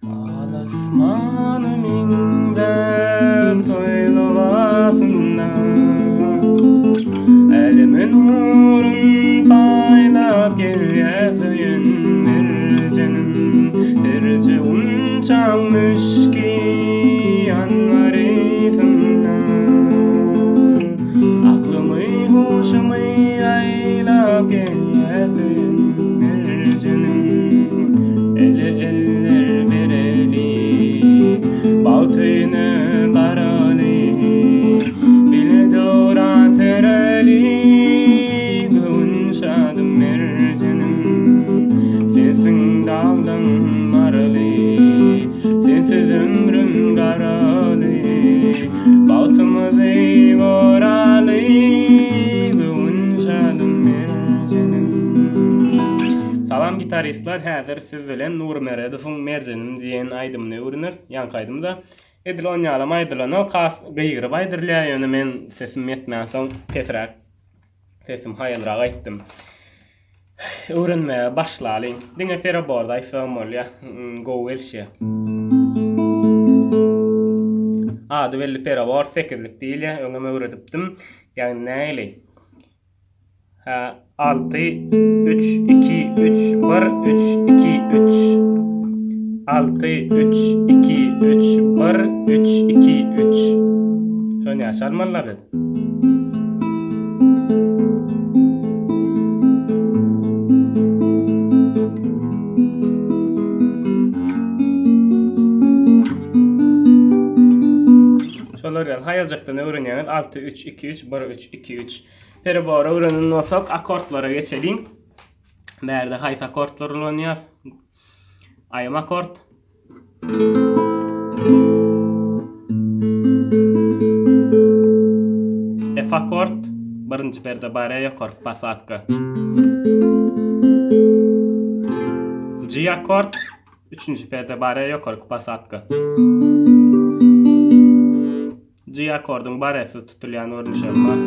Al asmana meňzäp toý lybasynda, Äleme nurun paýlap gelýär söýen merjenim. Terje gunçaň müşki anbarysynda, Aklymy huşumy aýlap gelýär söýen merjenim. Ele eller bereli, bagt öýüne baraly, Bile döwran süreli, göwün şadym merjenim. Sensiň dagdan maryly, sensiz ömrüm garaly, Bagtymyzy goraly, göwün şadym merjenim. Salam gitaristler häzir siz bilen Nury Meredowyň Merjenim diýen aýdymyny öwreneris. Ýaňky aýdym-da edil on ýalam aýdylanok, has gygyryp aýdyrylýar, ýöne men sesim ýetmänsoň pesräk sesim haýalrak aýtdym. Öwrenmäge başlalyň. Diňe pereborda aýtsagam bolýar. Gowy gelişýär. Ady belli perebor sekizlik diýilýär. Öňem öwredipdim. Ýagny nähili? Hä, 6 3 2 3 1 3 2 3. 6 3 2 3 1 3 2 3. Şony ýaş almalylar biz. Şolar ýaly haýaljakdan öwrenýäňiz. 6 3 2 3 1 3 2 3. Perebor öwrenen bolsak, akkordlara geçeliň. Bärde haýsy akkordlar ulanýar? Aýym akkord. F akkord. Birinji perde bare ýokarky posadka. G akkord. Üçünji perde bare ýokarky posadka. G akkordyň baresiz tutulýan görnüşem bar.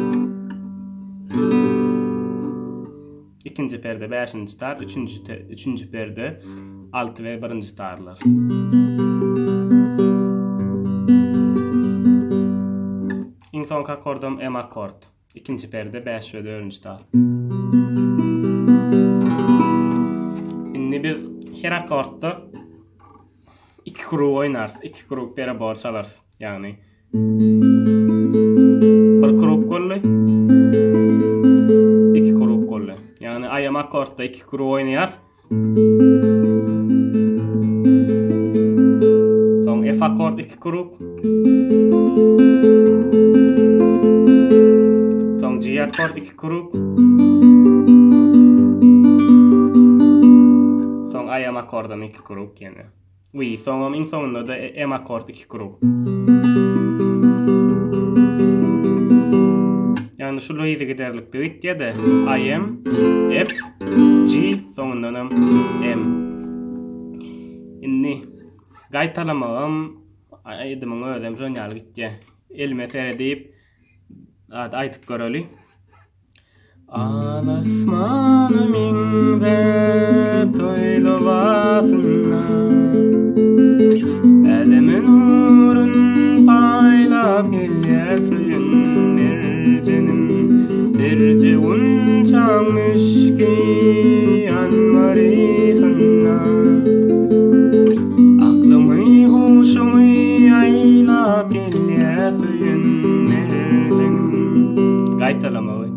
Ikinji perde bäşinji tar, üçünji üçünji perde alty we birinji tarlar. Iň soňky akkordam M akkord. Ikinji perde bäş we dördünji tar. Indi biz her akkordda iki krug oýnarys, iki krug perebor çalarys. Ýagny bir krug boldy. Iki krug boldy. Ýagny aýam akkordda iki krug oýnaýas. Soň F akkord iki krug. Soň G akkord iki krug. Soň aýam akkordam iki krug ýene. We soňam iň soňunda-da M akkord iki krug. Ýagny şul yzygiderlikde gitýär-de I M F G soňundanam M. Indi gaýtalamagam aýdymyň özem şon ýaly gitýär. Elime seredip aýdyp göreli. Al asmana meňzäp toý lybasyna, Äleme nurun paýlap gelýär söýen merjenim. Terje gunçaň müşki anbarysynda, Aklymy huşumy aýlap gelýär söýen merjenim. Gaýtalamagy.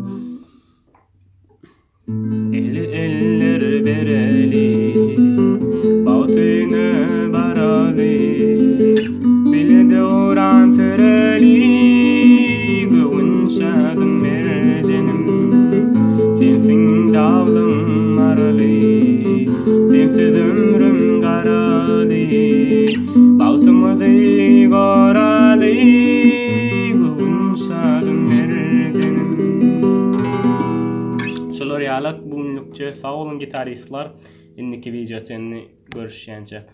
Eli eller bereli, bagt öýüne baraly, bile döwran süreli, göwün şadym merjenim. Sensiň daglyň maryly, sensiz ömrüm garaly, bagtymyzy goraly, göwün şadym merjenim. Şular ýalak bu günlükçe sag boluň gitaristler. Indiki wideo çenli görüşýänçäk.